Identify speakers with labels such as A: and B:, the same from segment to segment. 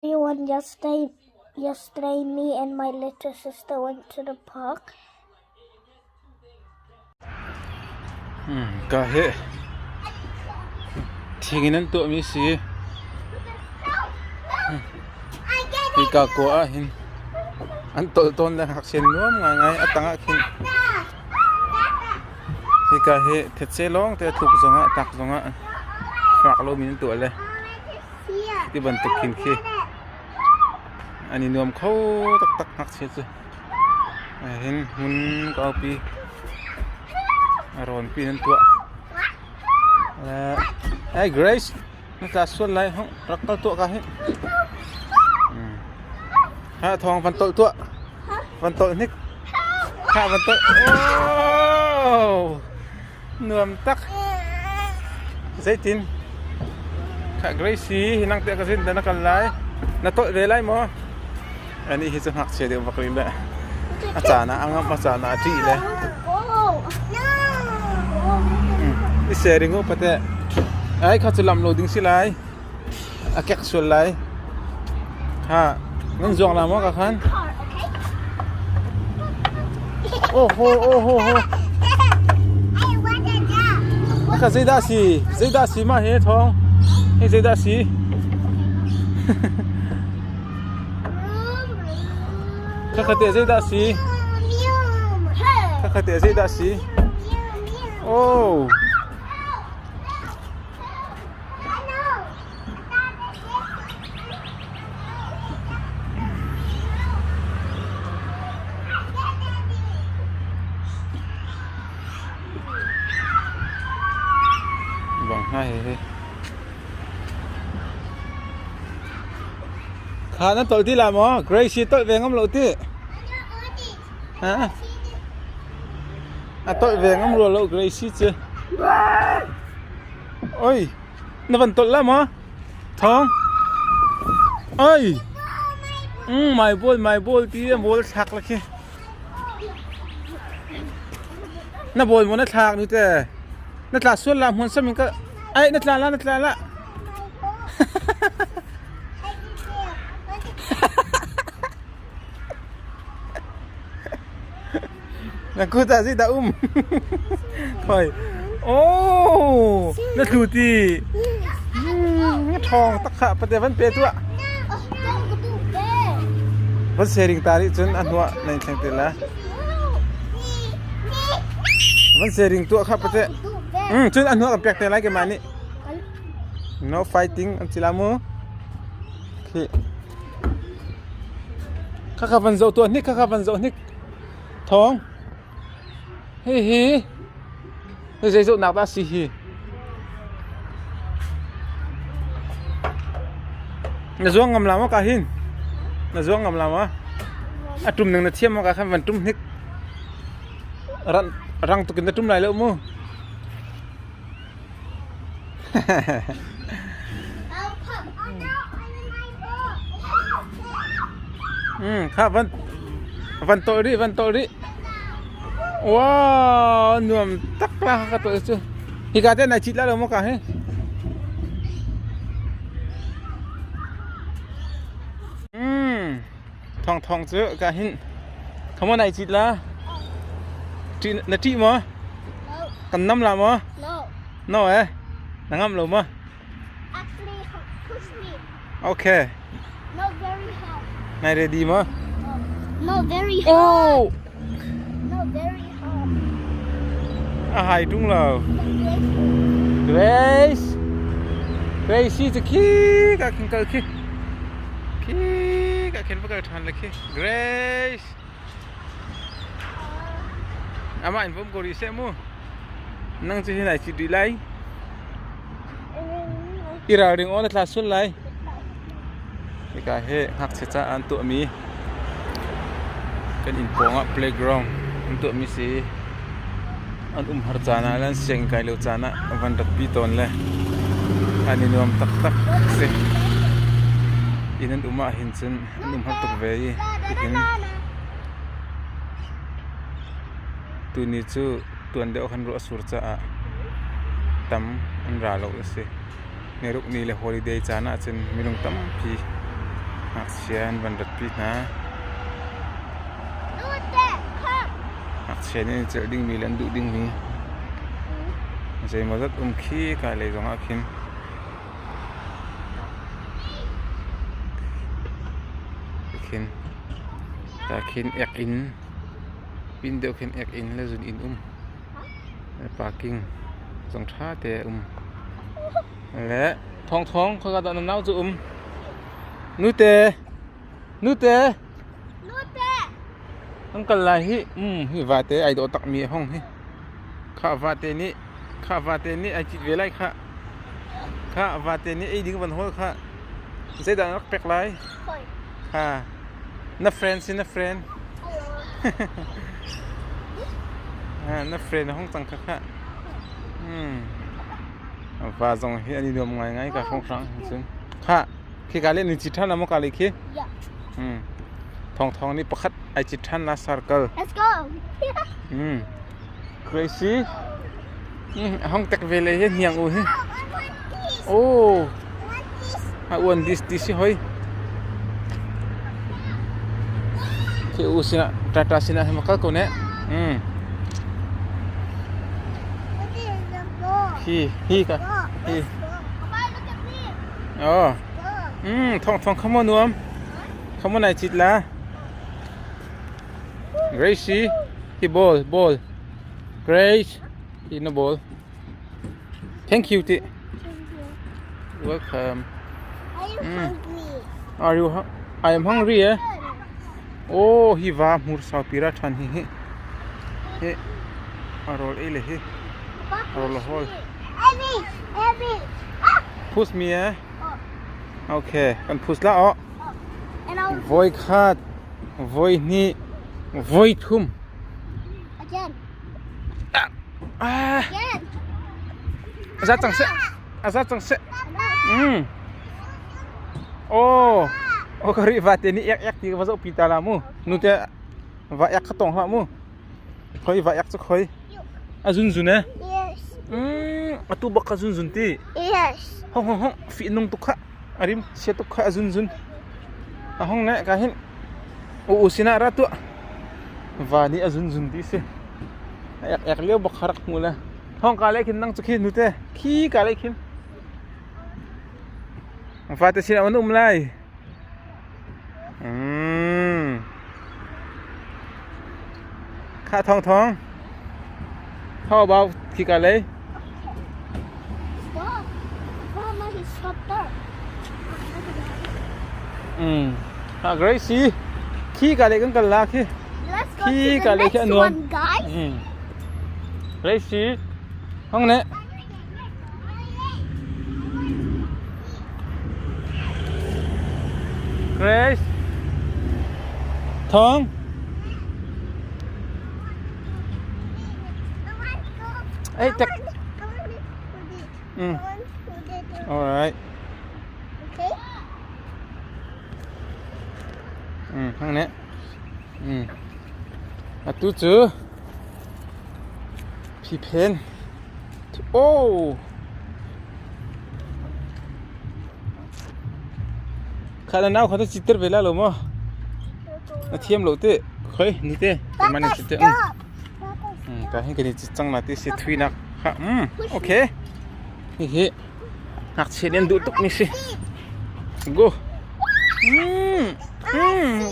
A: Everyone, yesterday, me and my little sister went to the park.
B: Ka hi thing in an tuahmi si. Hika kua ah hin an tolh tawn le ngakchia nuam ngaingai a tang ah khin hika hi thetse lawng te a tluk zongah a tak zongah fak lomi an tuah le Ti bantuk khin khi an i nuam kho taktak ngakchia cu. Hin hmun kaupi a rawnpi in an tuah. Hey Grace, na tla sual lai hong rak kal tuah ka hin. Ha thawng van tolh tuah. Van tolh hnik. Ha van tolh. Oh! Nuam tak. Zeitin? Kha Gracie, hi nang te ka zin na kal lai. Na tolh ve lai maw? Ani hi cu ngakchia deuh bak rih le. A caan ah a ngamh, a caan ah a ṭih le. I sharing u pate. Ai kha cu lam lo ding si lai. A kek sual lai. Ha, nan zuang la maw ka khan? Oh ho oh ho ho. Ka zeidah si? Zeidah si ma he thong? He zeidah si? Ka khate zeidah si? Ka khate zeidah si? Oh. Bang hna he he. Kha na tolh ti la maw? Grace tolh ve ngam lo ti. Ha? A tolh ve ngam rua lo Grace cu. Oi, na van tolh la maw? Thawng. Oi. My ball, my ball ti a ball thlak la khi. Na ball mo na thlak nu te. Na tla sual la hmun sam in ka ai na tla la na tla la. Na kut ah zeidah um? Khoi. Oh, na tlu ti. Na ṭhawng tak kha pate van pe tuah. Van sharing ta rih cun a hnuah nan thleng te la. Van sharing tuah kha pate. Cun a hnuah kan pek te lai keimah nih. No fighting an si la mu. Khi. Khakha van zoh tuah hnik, khakha van zoh hnik. Thawng. Hihi hi zei zohnak dah a si hi? Na zuang ngam la maw ka hin? Na zuang ngam la maw? A tum ning na thiam maw ka khan van tum hnik. Rang rang tukin na tum lai lo mu. Kha van van tawlh rih van tawlh rih. Wow, nuam tak la ka tawlh cu. Hika te nai cit la lo maw ka hi? Thong thong cu ka hin. Come on nai cit la. Na ṭih maw? Kan nam la maw?
A: No.
B: No eh? Na ngam lo maw?
A: Actually, push me.
B: Okay.
A: Not very hard.
B: Nai ready maw?
A: No. Not very hard.
B: Oh!
A: Not very hard.
B: A hai tung lo. Grace. Grace si cu khi ka khin kal khi. Khi ka khin va kal ṭhan le khi. Grace. Amah in vom ko rih seh mu. Nang cu hi nai cit rih lai. I ralring aw na tla sul lai. Hika hi ngakchia caah an tuahmi kan inn pawng ah playground an tuahmi si. An umhar caan ah le an sianginn kai lo caan ah van ratpi tawn le an i nuam taktak si. Inn an um ahhin cun an umhar tuk ve i tihin tuni cu tuan deuh khan ruah a sur caah tam an ra lo a si. Niruk ni le holiday caan ahcun minung tampi. Ngakchia an van ratpi hna. Ngakchia nih an celh dingmi le an duh dingmi zeimawzat um khi ka lei zongah khin. Khin ta khin ek inn pin deuh khin ek inn le zun inn um. Parking zong ṭha te um. Le thawngthawng khoika dah na nau cu um? Nute! Nute!
A: Nute!
B: An kal lai hi. Hi vate ai dawh takmi a hong hi. Khah vate nih khah vate nih ai cit ve lai khah. Khah vate nih ei ding van hawl khah. Zeidah na rak pek lai?
A: Khoi.
B: Kha. Na friend si na friend.
A: Hello.
B: Na friend a hong cang kha khah. Va zong hi an i nuam ngaingai ka hrawnghrang cun. Khah, khika le ni cit ṭhan la maw ka le khi?
A: Yeah.
B: Thawng Thawng nih pakhat ai cit ṭhan la circle.
A: Let's go.
B: Crazy. Hong tek ve le hi hniang u hi. Oh. A uan dis ti si hoi. Khi u sinah tata sinah hi makal ko ne. Hi hi ka hi. Oh. Thong thong come on nuam. Come on ai chit la. Gracie, hi ball ball. Grace, hi na ball. Thank you ti. Welcome.
A: Are you hungry?
B: Are you I am hungry eh? Oh, hi va hmur sau pira than hi hi. Hi. A rol ei le hi. Rol hol.
A: Abby, Abby.
B: Push me eh? Okay, kan push la oh.
A: And I'll
B: Voi khat, voi hnih, voi thum.
A: again.
B: Ah,
A: Again.
B: za cang seh. A za cang seh. Oh, oh ka ri vate nih ek ek ti va zoh pi ta la mu. Nu te va ek kha tong hlah mu. Khoi va ek cu khoi. A zun zun eh.
A: Yes.
B: Atu bak ka zun zun ti.
A: Yes.
B: Hong hong hong fi nung tuk kha. Arim sia tuk kha a zun zun. A hong ne ka hin. U u sinah ra tuah. Va nih a zun zun ti si. Ek ek lio bak kha rak hmu le. Hong ka le khin nang cu khi nu te. Khi ka le khin. Fate sinah an um lai. Kha thong thong. How about khi ka lei?
A: Stop. Mama, he stopped there.
B: Ha Gracie. Khi ka lei kan kal la khi.
A: Let's go
B: Khi
A: to the
B: ka lei khi
A: next
B: an nuam.
A: one, guys.
B: Gracie. Hong ne. Grace. Thong. Hey, tek. All right.
A: Okay.
B: Hang ne. Atu cu Phiphen. Oh. Kha na nau kha ta chitter ve la lo maw? Na thiam lo te. Khoi ni te.
A: Papa,
B: Mani te.
A: stop.
B: Ka hin kan i cang na ti si thui nak. Ha, okay. Hi hi. Ngakchia nih an duh tuk mi si. Go.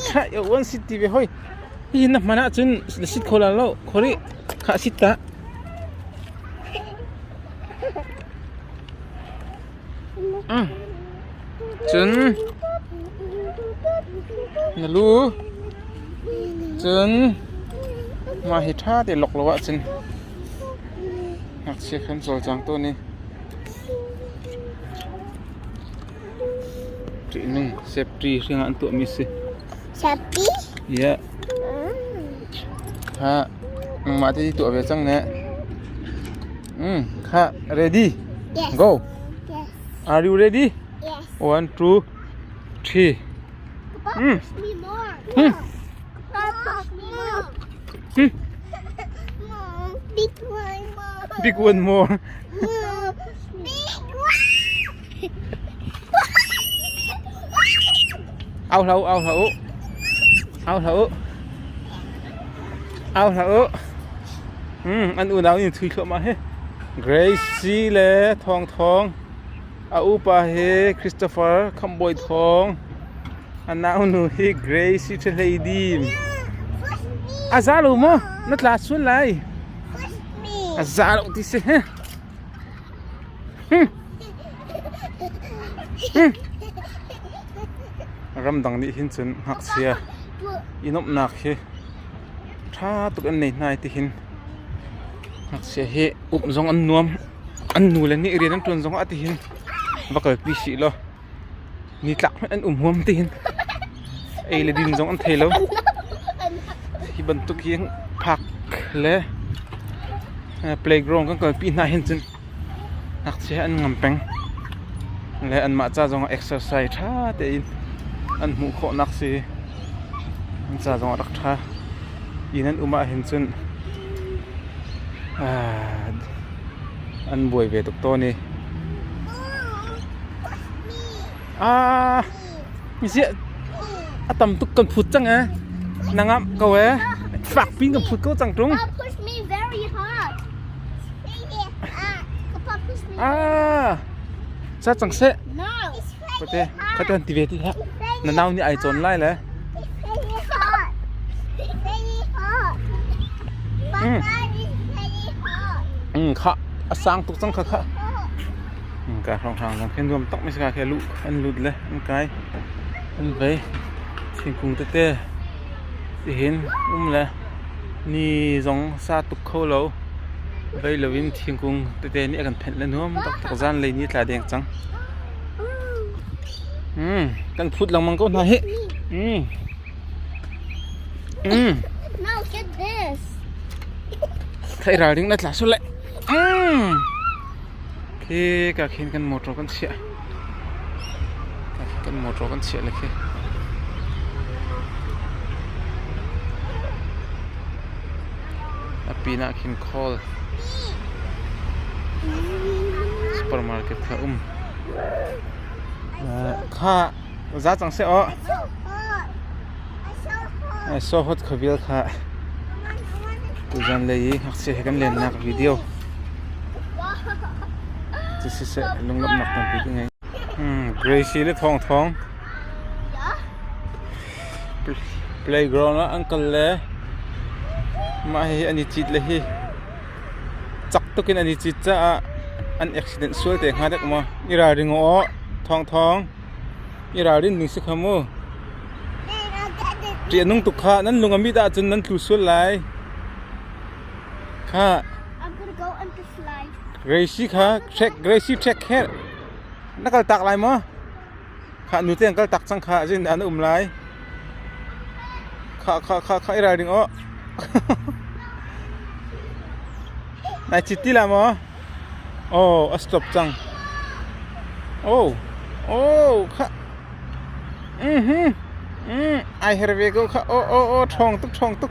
B: Kha yo wan sit ti ve hoi. Hi na hman ahcun na sit kho la lo. Khori kha sit ta. Cun na lu cun mah hi ṭha te lok lo ahcun ngakchia khan cawlcang tawn i ṭihnung safety hring ah an tuahmi si.
A: Safety?
B: Yeah. Kha nangmah te tuah ve cang ne. Kha ready?
A: Yes.
B: Go.
A: Yes.
B: Are you ready?
A: Yes.
B: One, two, three.
A: Papa, push me more. Papa, push me more. Mom, big one more.
B: Big one more.
A: Mom, big one.
B: Au hlah u, au hlah u. Au hlah u. Au hlah u. An unau in thui thluahmah hi. Gracie le Thawng Thawng. A upa hi Christopher Khamhbawi Thawng. A naunu hi Gracie Ṭhahlei Dim. A za lo maw? Na tla sual lai. A za lo ti si. Ramdang nih hin cun ngakchia i nuamhnak hi ṭha tuk an nei hna i tihin ngakchia hi um zong an nuam. An nule nih rian an ṭuan zongah tihin va kalpi sih law nitlak hmanh an um huam tihin ei le din zong an thei lo. Hi bantuk hi phak le playground kan kalpi hna hin cun Ngakchia an ngam peng. Le anmah ca zongah exercise ṭha tein an hmuh khawhnak si. An ca zongah rak ṭha. Inn an um ahhin cun an buai ve tuk tawn i. Ah, ziah a tam tuk kan phut cang eh. Na ngamh ko eh. Fak pin kan phut ko cang ṭung.
A: Push me very hard.
B: Ah, sa cang seh.
A: No.
B: Pate, khate han ti ve ti hlah. Na nau nih ai cawn lai le. Kha a sang tuk cang kha kha. Ka hrawnghrang zong khi nuam tuk mi si ka khi luh an lut le an kai an vei thingkung tete tihin um le ni zong sa tuk kho lo vei loin thingkung tete nih a kan phenh le nuam taktak zanlei ni tla deng cang. Kan phut lengmang ko hna hih.
A: No, get this.
B: Thai ralring na tla sul le. Khi ka khin kan motor kan chiah. Kan motor kan chiah le khi. A pinah khin call. Supermarket kha um. Kha za cang seh aw. So hot khavial kha tuzan lei i ngakchia he kan lennak video. Cu siseh lunglawmhnak tampi ka ngei. Gracie le Thawng Thawng playground ah an kal le mah hihi an i cit le hi cak tuk in an i cit caah an accident sual te hnga dek maw. I ralring aw Thawng Thawng. I ralrin ning si kha mu. Ṭih a nung tuk kha nan lung a mit ahcun nan tlu sual lai. Kha.
A: I'm gonna go on the slide.
B: Gracie kha check Gracie check her. Na kal tak lai maw? Kha nu te an kal tak cang kha zin an um lai. Kha kha kha kha i ralring aw. Nai cit ti la maw? Oh, a stop cang. Oh, oh, kha. Mhm. Ai her ve ko kha. Oh, oh, oh, ṭhawng tuk, ṭhawng tuk.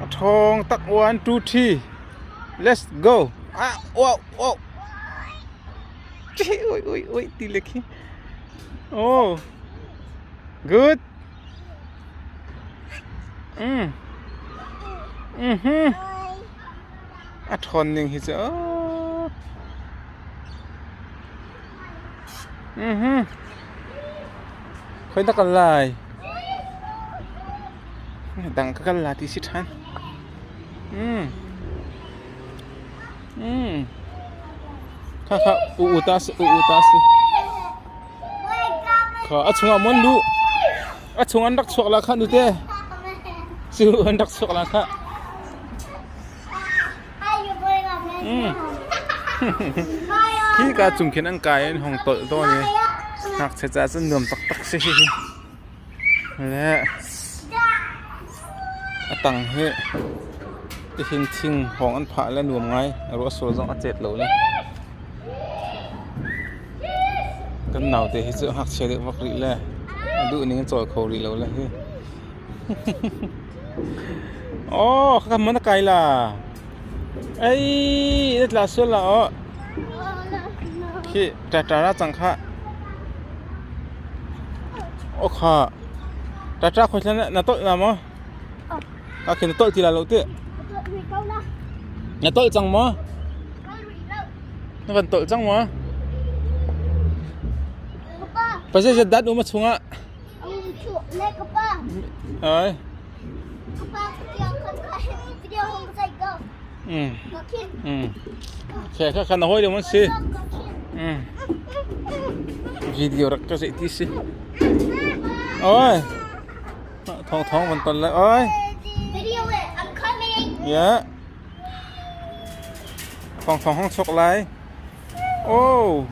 B: A ṭhawng tak. One, two, three. Let's go. Ah, wow, wow. Ui, ui, ui, ti le khi. Oh. Good. A ṭhawn ning hi cu aw. Khoi dah kal lai? Dang ka kal la ti si ṭhan. Kha kha u u ta si u u ta si. Kha a chungah maw an luh? A chung an rak chuak la kha nute. Cu an rak chuak la kha. Khi ka cung khin an kai an hong tolh tawn i ngakchia ca cun nuam taktak si hi. Le a tang hi tihin thing hawng an phah le nuam ngai. Ruah sur zong a cet lo le. Kan naute hi cu ngakchia deuh vak rih le a duh ning in cawl kho rih lo le hi. Oh, khakam man a kai la. Ei, na tla sual la oh. Khi ṭaṭa ra cang khah. Okha. Tata khoi thlan na tolh na maw? Ka khin na tolh ti la lo ti. Na tolh cang maw? Na van tolh cang maw? Pa zei zat dat um a chungah? Ai. Khe kha khan na hoi ding si. Video rak ka zei ti si. Oi. Thong thong van ton le oi.
A: Video it. I'm coming.
B: Yeah. Thong thong hong chok lai. Oh.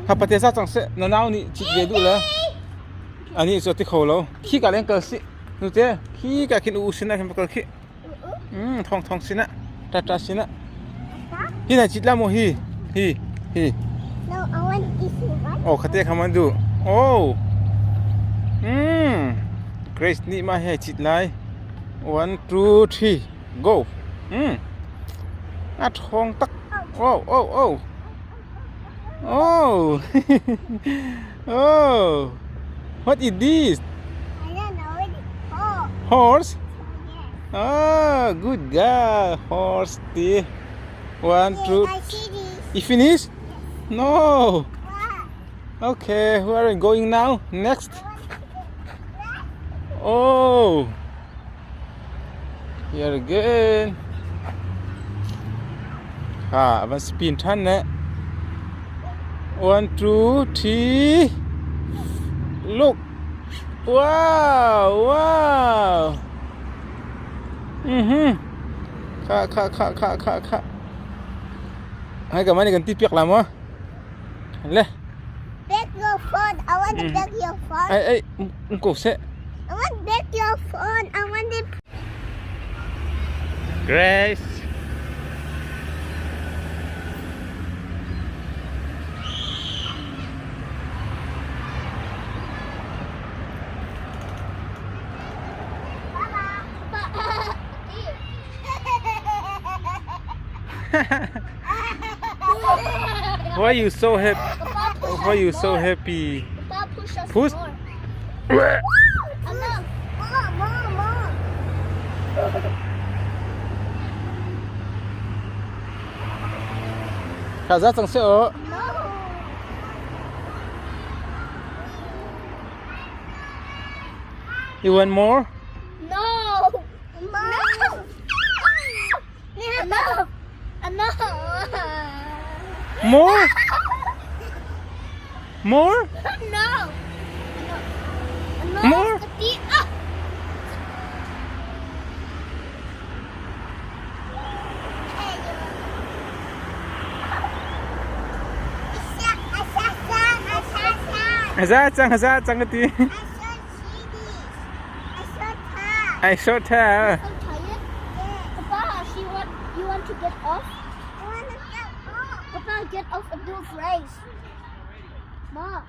B: Ha pate sa chang se na nau nih chit ve du le. Ani chu ti kho lo. Khi ka leng kal si. Nu te khi ka khin u sin na khin kal khi. Thong thong sin ah. Tata sin ah. Hi na chit la mo hi. Hi. Hi.
A: No, I want this one.
B: Oh, khate khaman du. Oh. Grace nih ma he chit lai. 1 2 3 go. A thong tak. Oh, oh, oh. Oh. oh. What is this?
A: I don't know. It's horse.
B: Horse?
A: Yeah.
B: Ah, good girl. Horse. Ti. One, two.
A: I see this.
B: You finish? No.
A: Wow.
B: Okay, where are we going now? Next. Oh. Here again. Ha, van spin than ne. 1 2 3. Look. Wow, wow. Mhm. Kha kha kha kha kha kha. Hai ka mani kan ti piak la mo. Le.
A: Back your phone. I want to back your phone.
B: Ai ai, um ko se.
A: I want back your phone. I want to
B: Grace. Why you so happy? Why you so happy?
A: Papa, push us
B: Push.
A: more. Enough. More, more, more.
B: Kha za cang se o.
A: No.
B: You want more?
A: No. No. Enough. Enough.
B: More? More?
A: No. Enough.
B: More?
A: Ah.
B: Za cang za cang ti. I saw her.
A: I'm tired. Papa, she want you want to get off? I want to get off. Papa, get off and do a race. Ma.